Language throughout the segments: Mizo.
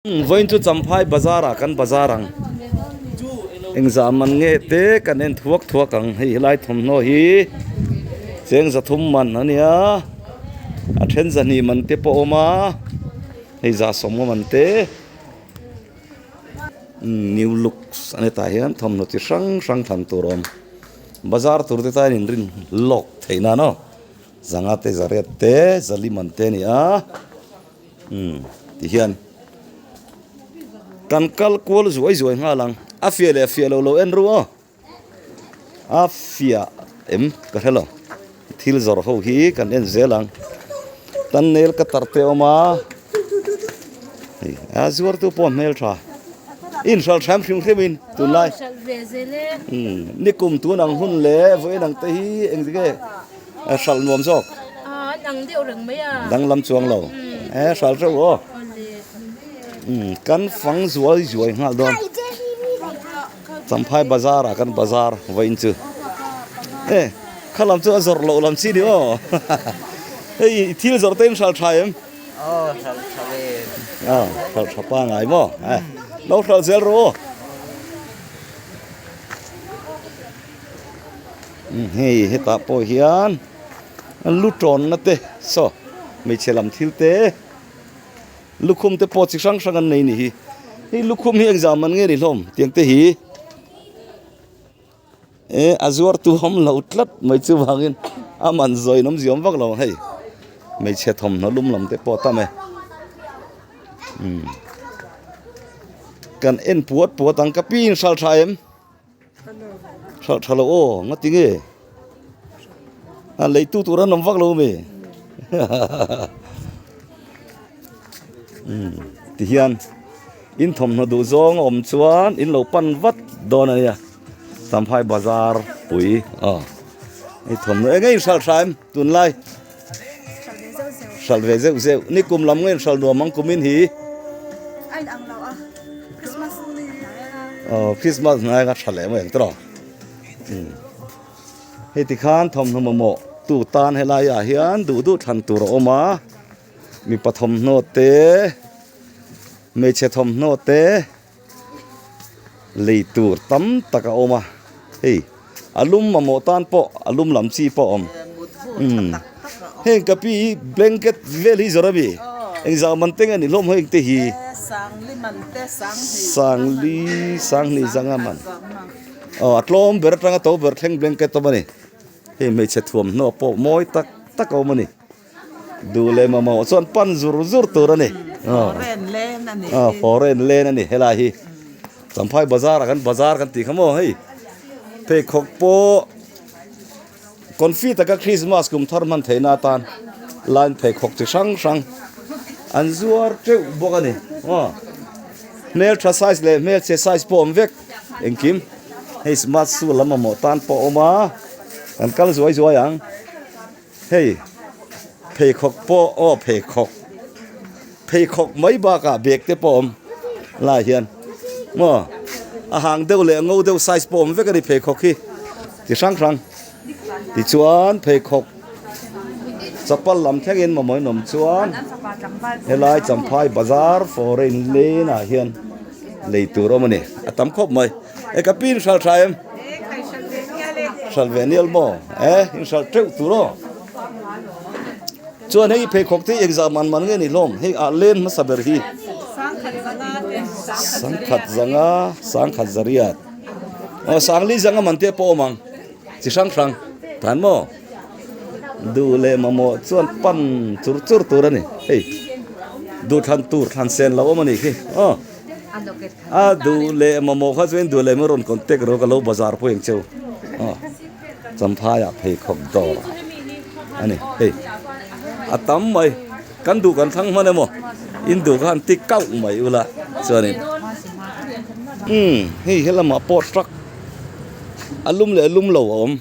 Vawiin chu Champhai bazar ah kan bazar ang. Engzah man nge te kan en thuak thuak ang. Hei helai thawmhnaw hi cheng zathum man a nia. A then zahnih man te pawh a awm a. Hei zah sawmnga man te. New looks a ni tah hian thawmhnaw chi hrang hrang thlan tur a awm. Bazar tur te tan inrin lawk theih nan aw. Zanga te zariat te zali man te a ni a. Umm ti hian kan kal kual zuai zuai nghal ang a fiah leh fiah lo lo en ru aw a fiah em ka hre lo thil zawrh ho hi kan en zel ang tan nel ka tar te a awm a hei a zuar tu pawh a hmel tha inhralh hram hrim hrim in tunlai umm nikum tun ang hun leh vawiin ang te hi engtik nge. A hralh nuam zawk. A dang deuh reng mai a. Danglam chuang lo. E hralh reuh aw. Um kan fang zuai zuai nghal dawn. Champhai bazar ah kan bazar vawiin chu. E kha lam chu a zawrh loh lam chi ni aw. Hei thil zawrh te in hralh tha em? Aw hralh tha ve. Aw hralh tha pangai maw? E lo hralh zel rawh aw. Hei hetah pawh hian lu tawnna te saw hmeichhe lam thil te lukhum te pawh chi hrang hrang an nei a ni hi hei lukhum hi engzah man nge ni hlawm tiang te hi eh a zuar tu awm lo tlat mai chuvangin a man zawi in awmzia awm vak lo ang hei hmeichhe thawmhnaw lum lam te pawh a tam e umm kan en puat puat ang ka pi in hralh tha em. Hralh tha lo aw nga ti nge a leitu tur an awm vak lo ami umm ti hian in thawmhnaw duh zawng a awm chuan in lo pan vat dawn a nia Champhai bazar pui aw hei thawmhnaw eng nge in hralh tha em tunlai hralh ve zeuh zeuh nikum lam nge in hralh nuam ang kumin hi. Aw Christmas hnai anga tha leh mai ang tawh hei tikhan thawmhnaw mamawh tu tan helai ah hian duh duh thlan tur a awm a mipa thawmhnaw te hmeichhe thawmhnaw te lei tur tam tak a awm a hei a lum mamawh tan pawh a lum lam chi pawh a awm umm heng ka pi hi blanket vel hi zawrh a mi engzah man te nge ni hlawm heng te hi sangli sanghnih zanga man aw a tlawm ber atanga to ber thleng blanket awm a ni hei hmeichhe thuamhnaw pawh mawi tak tak a awm a ni. Duh leh mamawh chuan pan zur zur tur a ni. Foreign lane a ni. Ah, foreign lane a ni helai hi. Champhai bazar ah kan bazar kan tih kha maw hei. Pheikhawk pawh confi taka Christmas kum thar hman theihna atan line pheikhawk chi hrang hrang an zuar teuh bawk a ni. Aw hmeltha size leh hmelchhe size pawh awm vek engkim. Hei smart shoe lam mamawh tan pawh a awm a, kan kal zuai zuai ang. Hei pheikhawk pawh aw pheikhawk pheikhawk mai bakah bag te pawh a awm lai hian maw a hang deuh leh a ngo deuh size pawh a awm vek a ni pheikhawk hi chi hrang hrang tichuan pheikhawk chapal lam thlengin mamawh in awm chuan helai champhai bazar foreign lane ah hian lei tur a awm a ni a tam khawp mai e ka pi in hralh tha em. Hralh ve nial maw? E, in hralh teuh tur aw. Chuan hei pheikhawk te engzah man man nge ni hlawm? Hei ah len hmasa ber hi. Sangkhat zanga, sangkhat zariat. Aw, sangli zanga man te pawh awm ang. Chi hrang hrang. Tan maw? Duh leh mamawh chuan pan chur chur tur a ni. Hei, duh thlan tur thlan sen lo awm a nih khi. Aw. A duh leh mamawh kha chuan duh leh mai rawn contact rawh ka lo bazar pawh eng cheu aw Champhai ah pheikhawk dawr a ni hei a tam mai kan duh kan thlang hman emaw in duh khan ti kauh mai ula chuanin umm hei helamah pawh truck a lum leh lum lo a awm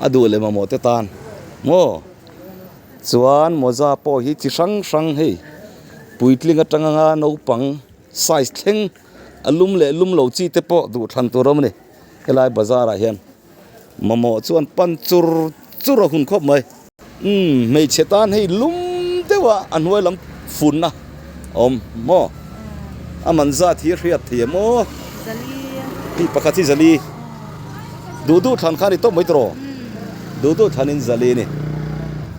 a duh leh mamawh te tan maw. Chuan mawza pawh hi chi hrang hrang hei puitling atang anga naupang size thleng a lum leh lum lo chi te pawh duh thlan tur a awm a ni helai bazar ah hian mamawh chuan pan chur chur a hun khawp mai umm hmeichhe tan hei lum deuh a a hnuai lam funna a awm maw. A man zat hi a hriat thei em aw? Hi pakhat hi zali. Duh duh thlan kha a ni tawp mai tawh. Duh duh thlanin zali a ni.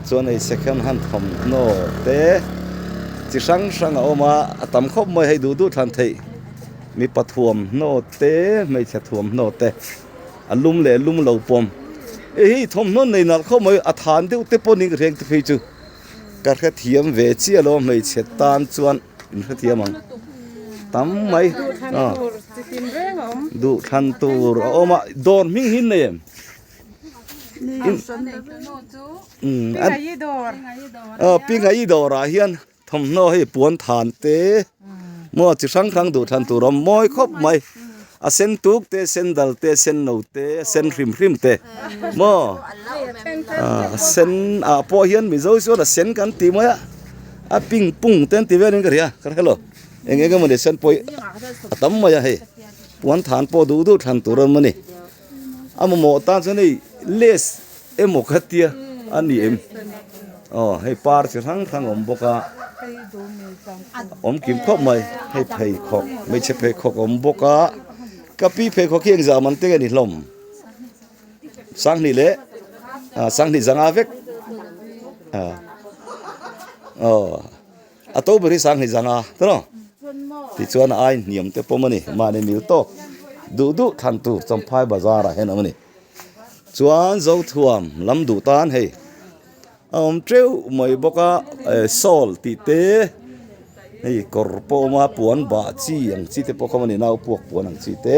Chuan hei second hand thawmhnaw te chi hrang hrang a awm a, a tam khawp mai hei duh duh thlan theih. Mipa thuamhnaw te, hmeichhe thuamhnaw te a lum leh lum lo pawm. Hei hi thawmhnaw nei nalh khawp mai a than deuh te pawh ni reng te phei chu ka hrethiam ve chiah lo hmeichhe tan chuan in hrethiam ang tam mai duh thlan tur a awm a dawr hming hi nei em Pingaih dawrah hian Thawmhnaw hei puan than te maw chi hrang hrang duh thlan tur a awm mawi khawp mai a sen tuk te sen dal te sen no te sen hrim hrim te maw a sen ah pawh hian mizo chuan a sen kan ti mai a a ping pung te an ti vel in ka hria ka hre lo eng eng emawni sen pawh hi a tam mai a hei puan than pawh duh duh thlan tur a awm a ni a mamawh tan chuan hei lace Emaw kha tia a ni em? Aw hei par chi hrang hrang a awm bawk a, awm kim khawp mai, hei pheikhawk hmeichhe pheikhawk a awm bawk a, ka pi pheikhawk hi engzah man te nge ni hlawm? Sanghnih leh ah sanghnih zanga vek ah aw a to ber hi sanghnih zanga tawh tichuan a ai hniam te pawm a ni mahni mil tawk duh duh thlan tur Champhai bazar ah hian a awm a ni. Chuan Zothuam lam duh tan hei a awm teuh mai bawk a eh sawl tih te hei kawr pawh a awm a puan bah chi ang chi te pawh kha awm a ni nau puak puan ang chi te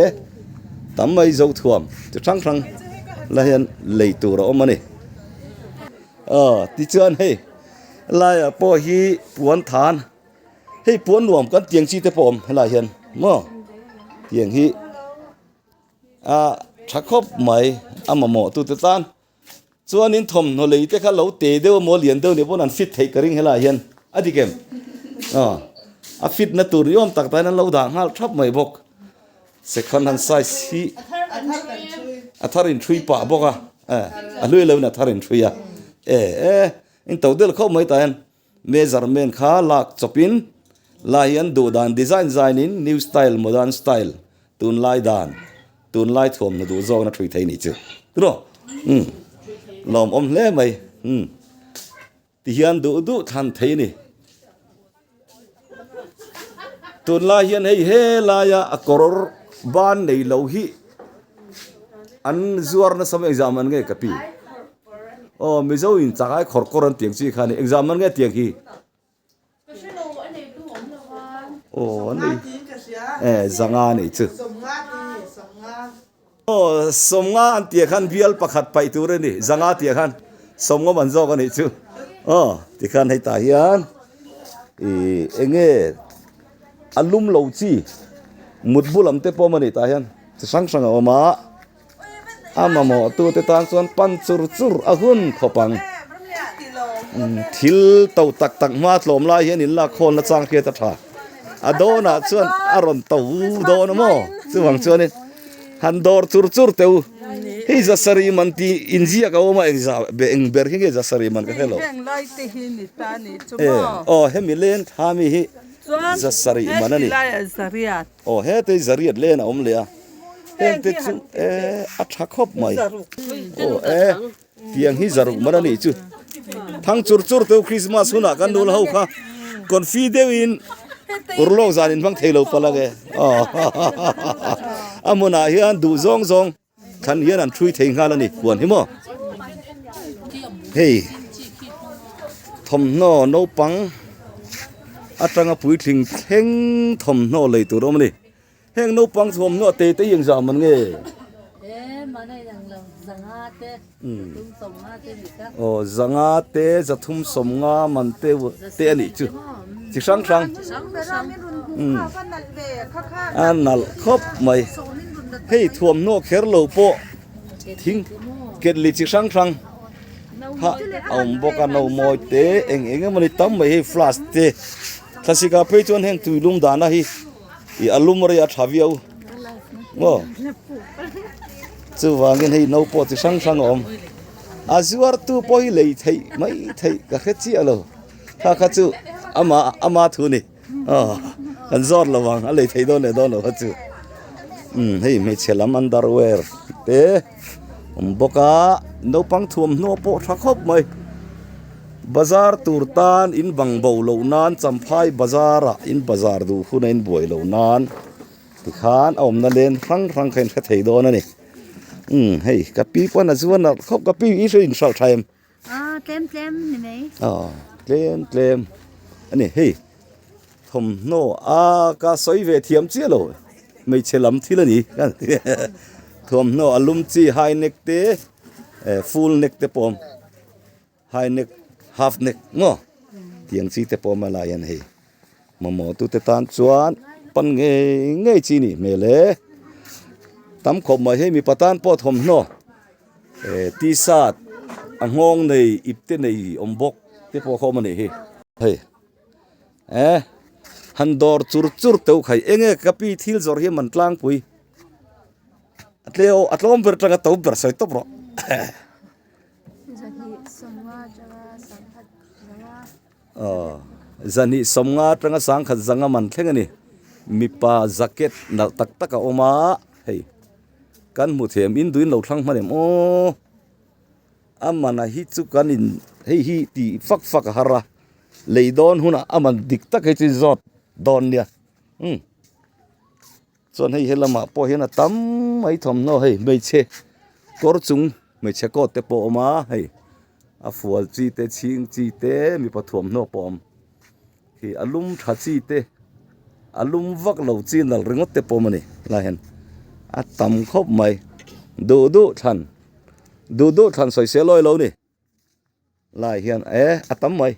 tam mai Zothuam chi hrang hrang la hian lei tur a awm a ni aw tichuan hei laiah pawh hi puan than hei puan nuam kan tiang chi te pawh a awm helaiah hian maw tiang hi. A tha khawp mai a mamawh tu te tan chuanin thawmhnaw lei te kha lo te deuh emaw lian deuh nih pawn an fit theih ka ring helaiah hian a dik em aw a fit na tur ni awm tak tak hian an lo dah nghal thap mai bawk second hand size hi a thar in thui pah bawk a eh a hlui lo in a thar in thui a e e in to del khawp mai tah hian. Measurement kha lak chawpin lai hian duh dan design zainin new style modern style tunlai dan tunlai thuamhnaw duh zawkna thui thei nih chu tiraw umm lawmawm hle mai umm tihian duh duh thlan thei a ni tunlai hian hei helaia a kawr ban nei lo hi an zuar nasa mai engzah man nge ka pi. Aw Mizo in chak ai khawr kawr an tiang chi kha ni engzah man nge tiang hi aw an nei e zanga nei chu aw sawmnga an tia khan bial pakhat paih tur a ni zanga tia khan sawmnga man zawk a nih chu aw tikhan hei tah hian ih eng nge a lum lo chi mutbu lam te pawh a awm a ni tah hian chi hrang hrang a awm a. A mamawh tute tan chuan pan chur chur a hun khawp ang. Thil to tak tak hma tlawm lai hian in lak khawl na chang hriat a tha. A dawnah chuan a rawn to dawn a maw? Chuvang chuanin han dawr chur chur teh u. Hei Zasari man tih inziak a awm a, eng ber hi nge Zasari man ka hre lo. Aw hemi leng thla mi hi Zasari man a ni. Aw hetei zariat len a awm leh a, heng te chu e a tha khawp mai. Aw e tiang hi zaruk man a nih chu. Thang chur chur teu Christmas hunah kan nul ho kha confi deuhin urlawk zan in hmang thei lo palh ang e. Aw a hmunah hian duh zawng zawng. Thlan hian an thui thei nghal a ni puan hi maw hei thawmhnaw naupang atanga puitling thleng thawmhnaw lei tur a awm a ni heng naupang thawmhnaw te te hi engzah man nge aw zanga te zathum sawmnga man te te a nih chu chi hrang hrang a nalh khawp mai hei thuamhnaw kher lo pawh thing ketli chi hrang hrang kha a awm bawk a no mawi te eng eng emawni tam mai hei flask te thlasik ah phei chuan heng tui lum dahna hi ih a lum rei a tha viau maw chuvangin hei no pawh chi hrang hrang a awm a zuartu pawh hi lei theih mai theih ka hre chiah lo kha kha chu ama ama thu a ni aw. Kan zawt lo ang a lei thei dawn leh dawn lo kha chu. Umm hei hmeichhe lam underwear te awm bawk a naupang thuamhnaw pawh tha khawp mai. Bazar tur tan in bang bo loh nan Champhai bazar ah in bazar duh hun a in buai loh nan tikhan a awmna len hrang hrang kha in hre thei dawn a ni. Umm hei ka pi pawn a zuan nalh khawp ka pi i hre in hralh tha em? Aaa tlem tlem ni mai. Aw tlem tlem a ni hei thawmhnaw a ka sawi ve thiam chiah lo hmeichhe lam thil a ni thawmhnaw a lum chi high neck te eh full neck te pawh a awm high neck half neck maw tiang chi te pawh a awm a lai hian hei mamawh tu te tan chuan pan ngei ngei chi a nih hmel e tam khawp mai hei mipa tan pawh thawmhnaw. Eh t-shirt a nghawng nei ip te nei awm bawk te pawh kha awm a nih hi. Hei eh han dawr chur chur teuh khai eng nge ka pi thil zawrh hi a man tlangpui a tleu a tlawm ber atanga to ber sawi tawp rawh. Aw zahnih sawmnga atanga sangkhat zanga man thleng a ni mipa jacket nalh tak tak a awm a hei. Kan hmu thiam in duin lo thlang hman em aw a man a hi chu kan in hei hi tih fak fak a har a lei dawn hunah a man dik tak hi chu zawt dawn nia umm chuan hei helamah pawh hian a tam mai thawmhnaw hei hmeichhe kawr chung hmeichhe coat te pawh a awm a hei a fual chi te chhing chi te mipa thuamhnaw pawh a awm. Khi a lum tha chi te a lum vak lo chi nalh ringawt te pawh a awm a ni helai hian a tam khawp mai duh duh thlan duh duh thlan sawi se lawi lo ni lai hian e a tam mai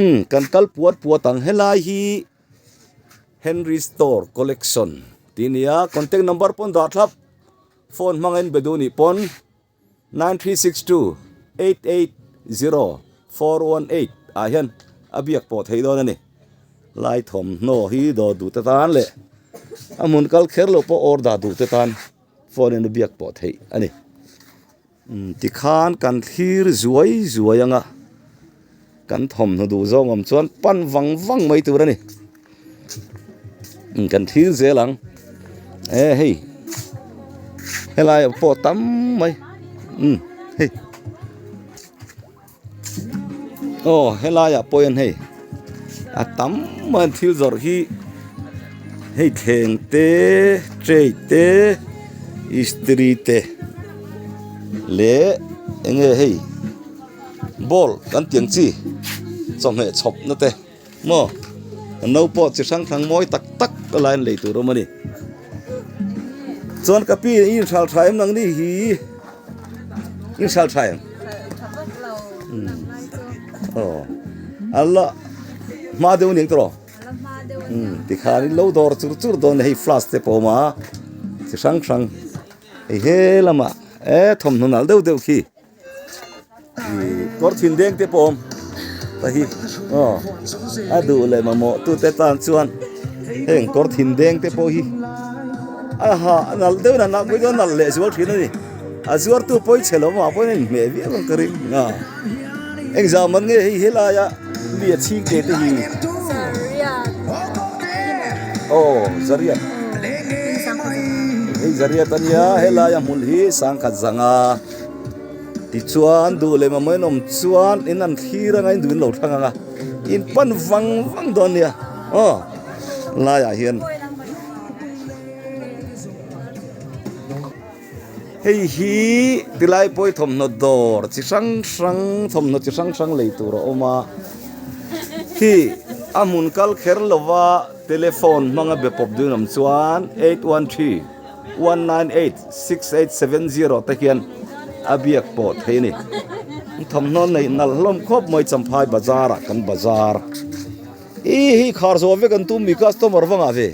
umm kan kal puat puat ang helai hi Henry store collection tih a ni a contact number pawn dah thlap phone hmangin be duh nih pawn. 9362880418 ah hian a biak pawh theih dawn a ni. Lai thawmhnaw hi dawr duh te tan leh a hmun kal kher loh pawh order duh te tan phone in a biak pawh theih a ni. Tikhan kan thlir zuai zuai anga kan thawmhnaw duh zawng awm chuan pan vang vang mai tur a ni. Kan thlir zel ang e hei helai ah pawh tam mai umm hei aw helai ah pawh hian hei a tam mai an thil zawrh hi hei thleng te tray te istiri te leh eng nge hei ball kan tih ang chi chawhmeh chhawp na te. Maw? No pawh chi hrang hrang mawi tak tak a lai an lei tur awm a ni. Chuan ka pi i inhral tha em nang ni hi? Inhral tha em? Aw. Ala hma deuh ning tawh. Tikhan in lo dawr chur chur dawn hei flask te pawh awm a. Chi hrang hrang hei he lamah e thawmhnaw nalh deuh deuh khi. Kawr thin deng te pawh awm ta hi aw a duh leh mamawh tu te tan chuan heng kawr thin deng te pawh hi a ha a nalh deuh in a nalh pawh hi a nalh leh zual thin a ni a zuar tu pawh hi chhe lo mah pawhin a inhmeh viau ang ka ring a engzah man nge hei helaia mi a chhing te te hi aw zariat hei zariat a nia helaia hmun hi sangkhat zanga. Tichuan duh leh mamawh in awm chuan in an thlir anga in duh in lo thlang anga in pan vang vang dawn nia aw laiah hian hei hi tilai pawh hi thawmhnaw dawr chi hrang hrang thawmhnaw chi hrang hrang lei tur a awm a khi a hmun kal kher lova telephone hmanga be pawp duh in awm chuan 813 1986870 te hian a biak pawh thei a ni. Thawmhnaw neih nalh hlawm khawp mai Champhai bazar ah kan bazar. I hi khar zawh vek an tum mi customer vangah ve.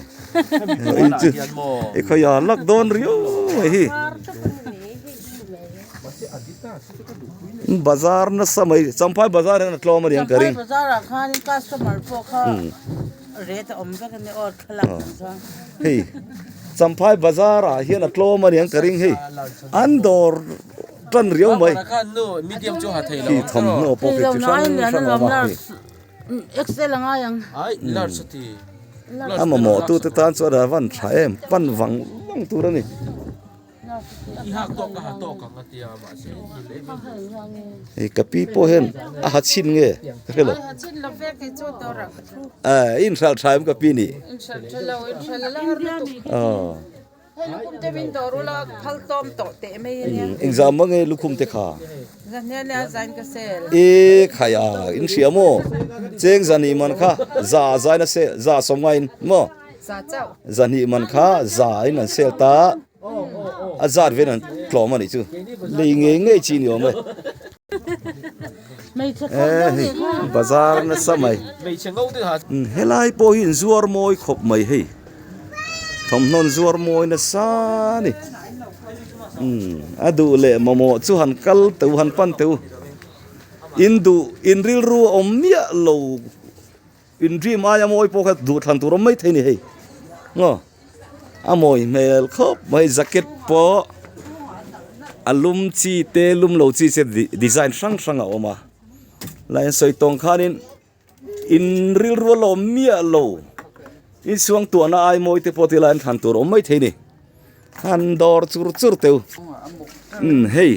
I khawi a lak dawn riau mai hi. Bazar nasa mai Champhai bazar hian a tlawm a ni ang ka ring. Champhai bazar ah khan customer pawh kha rate a awm vek a ni aw thlalak ang chuan. Hei Champhai bazar ah hian a tlawm a niang ka ring hei an dawr tan riau mai khi thawmhnaw pawh khi chi hrang hrang a awm a hei. A mamawh tu te tan chuan a van tha em pan vang vang tur a ni. Hei ka pi pawh hian a ha chhin nge ka hre lo. Aii inhralh tha em ka pi nih. Aw. Engzam mang nge lukhum te kha? E khai a in hria maw? Cheng zahnih man kha za zain a sel za sawmnga in maw? Zahnih man kha za in an sel ta a zat vel an tlawm a nih chu lei ngei ngei chi ni awm e. Hei bazar nasa mai helai pawh hi inzuar mawi khawp mai hei thawmhnaw inzuar mawi nasa a ni a duh leh mamawh chu han kal teh u han pan teh u in duh in rilru a awm miah lo in dream aia mawi pawh kha duh thlan tur awm mai thei a ni hei maw. A mawi hmel khawp mai jacket pawh a lum chi te lum lo chi te design hrang hrang a awm a lai an sawi tawng khanin in rilru a lawm miah lo in suang tuahna ai mawi te pawh ti lai an thlan tur a awm maithei a ni han dawr chur chur teu umm hei.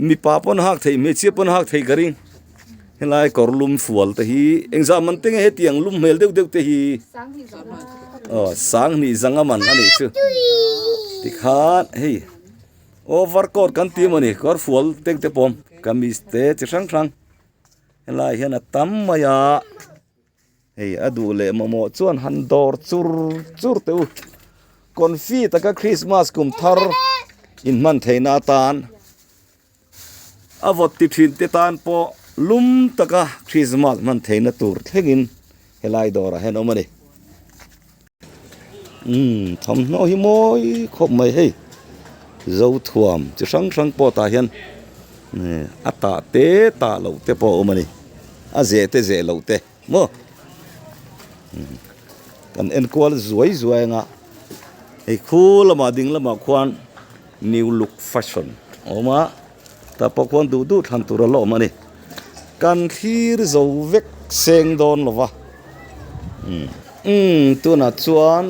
Mipa pawn hak theih hmeichhia pawn hak theih ka ring helai kawr lum fual te hi engzah man te nge hetiang lum hmel deuh deuh te hi aw sanghnih zanga man a nih chu tikhan hei over coat kan ti emaw ni kawr fual teng te pawm kamis te chi hrang hrang helai hian a tam mai a. Hei a duh leh mamawh chuan han dawr chur chur teh u. Confi taka Christmas kum thar inhman theihna atan a vawt ti thin te tan pawh lum taka Christmas hman theihna tur thlengin helai dawrah hian a awm a ni. Umm thawmhnaw hi mawi khawp mai hei zothuam chi hrang hrang pawh tah hian a tah te tah loh te pawh a awm a ni a zeh te zeh loh te maw kan enkual zuai zuai anga hei khu lamah ding lamah khuan new look fashion a awm a tah pawh khuan duh duh thlan tur a la awm a ni kan thlir zo vek seng dawn lo va umm tunah chuan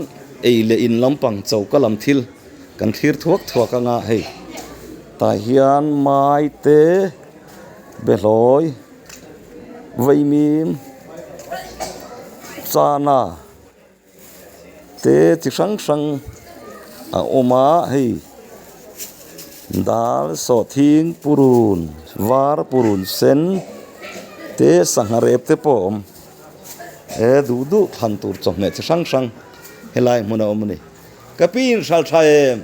ei leh in lampang choka lam thil kan thlir thuak thuak anga hei tah hian mai te behlawi vaimim chana. Te chi hrang hrang a awm a hei dal sawhthing purun var purun sen te sangha rep te pawh a awm he duh duh thlan tur chawhmeh chi hrang hrang helai hmun a awm a ni ka pi in hral tha em.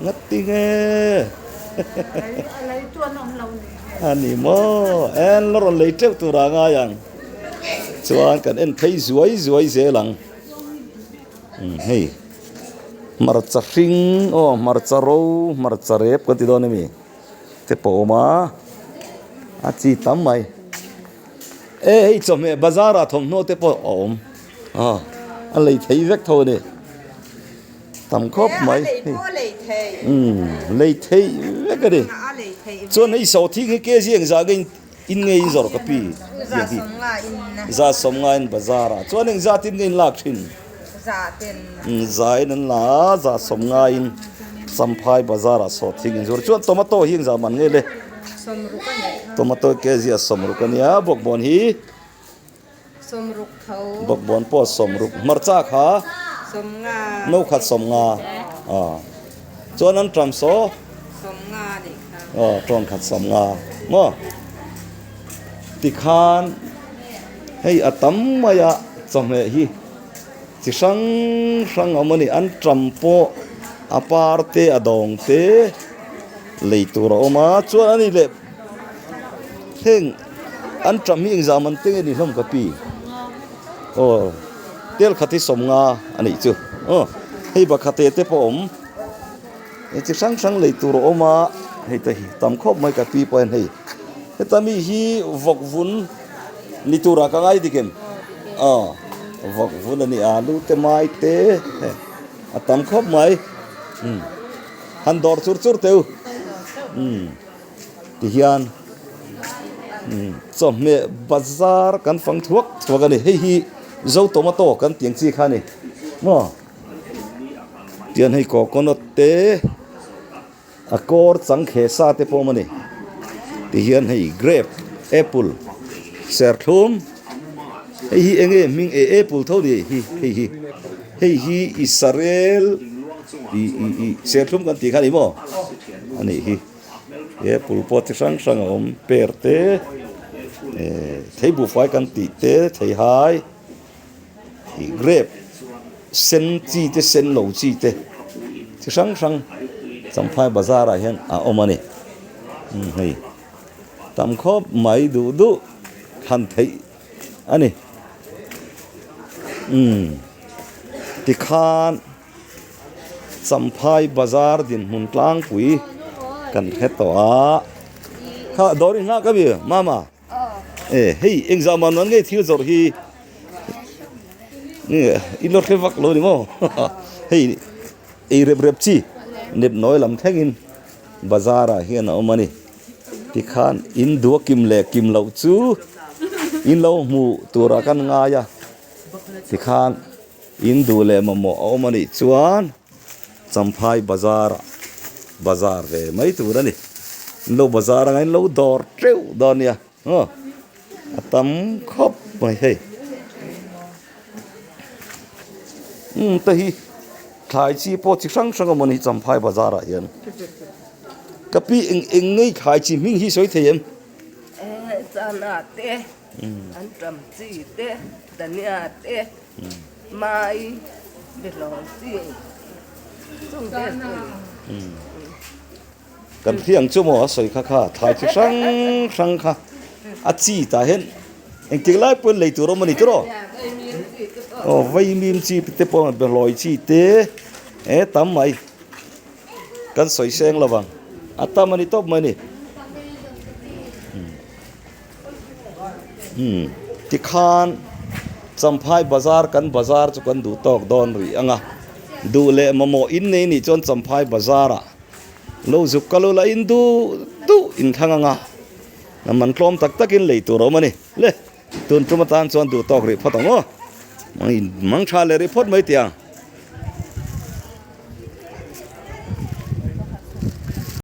Ngatinge a ni maw en la rawn lei teuh tur ah ngai ang chuan kan en phei zuai zuai zel ang hei hmarcha hring aw hmarcha ro hmarcha rep kan ti dawn ami te pawh a awm a a chi tam mai e hei chawhmeh bazar ah thawmhnaw te pawh a awm. Aw a lei thei vek tho a ni tam khawp mai umm lei thei vek a ni chuan hei sawhthing hi kg engzah nge in nge in zawrh ka pi za sawmnga in bazar ah chuan engzat in nge in lak thin za in an la a za sawmnga in champhai bazar ah sawhthing in zawrh chuan tomato hi engzah man nge le tomato kg a sawmruk a nia bawkbawn hi. Sawmruk tho. Bawkbawn pawh sawmruk. Hmarcha kha? Sawmnga. No khat sawmnga. Aw. Chuan an ṭam saw? Sawmnga nih kha. Aw, ṭawn khat sawmnga. Maw? Tikhan hei a tam mai a chawhmeh hi chi hrang hrang a awm a ni. An ṭam pawh a par te a dawng te lei tur a awm a. Chuan a ni leh heng. An ṭam hi engzah man te nge ni hlawm ka pi? Aw tel khat hi sawmnga a nih chu aw hei bakhate te pawh a awm hei chi hrang hrang lei tur a awm a hei te hi tam khawp mai ka pi pawh hian hei heta mi hi vawk vun ni turah ka ngai dik em aw vawk vun a ni a lu te mai te a tam khawp mai umm han dawr chur chur teu umm. Tihian. Chawhmeh bazar kan fang thuak thuak a ni. Hei hi Zo tomato kan tih ang chi kha a ni maw? Tian hei coconut te a kawr chang khe sa te pawh a awm a ni. Tihian hei grape, apple, serthlum hei hi eng nge hming eh apple tho ni hi hei hi hei hi Israel ih ih ih serthlum kan tih kha a ni maw? A nih hi. Apple pawh chi hrang hrang a awm pear te eh thei buhfai kan tih te theihai ih grape sen chi te sen lo chi te chi hrang hrang champhai bazar ah hian a awm a ni umm hei tam khawp mai duh duh thlan theih a ni umm tikhan. Champhai bazar dinhmun tlangpui kan hre tawh a, kha dawr in nghak ami mama e hei engzah mah nuan ngei thil zawrh hi i lo hre vak lo ni maw hei ei rep rep chi nep nawi lam thlengin bazar ah hian a awm a ni tikhan in duh a kim leh kim loh chu in lo hmuh turah kan ngai a tikhan. In duh leh mamawh a awm a nih chuan Champhai bazar ah bazar ve mai tur a ni. In lo bazar anga in lo dawr teuh dawn nia aw a tam khawp mai hei. Umm te hi thlai chi pawh chi hrang hrang a awm a ni Champhai bazar ah hian. Ka pi eng eng ngei thlai chi hming hi sawi thei em? Eh chana te. An tam chi te, dania te, mai behlawn chi chung vel te. Kan hriang chu maw a sawi kha kha thlai chi hrang hrang kha a chi tah hian engtik lai pawhin lei tur a awm a ni tiraw? Aw vaimim chi te pawh behlawi chi te e tam mai. Kan sawi seng lo vang a tam a ni tawp mai a ni. Umm tikhan Champhai bazar kan bazar chu kan duh tawk dawn rih ang a, duh leh mamawh in nei nih chuan Champhai bazar ah lo zuk ka lo la in duh duh in thlang ang a, man tlawm tak tak in lei tur a awm a ni le, tun tum atan chuan duh tawk rih phawt ang aw, mang tha leh rih phawt mai tih ang.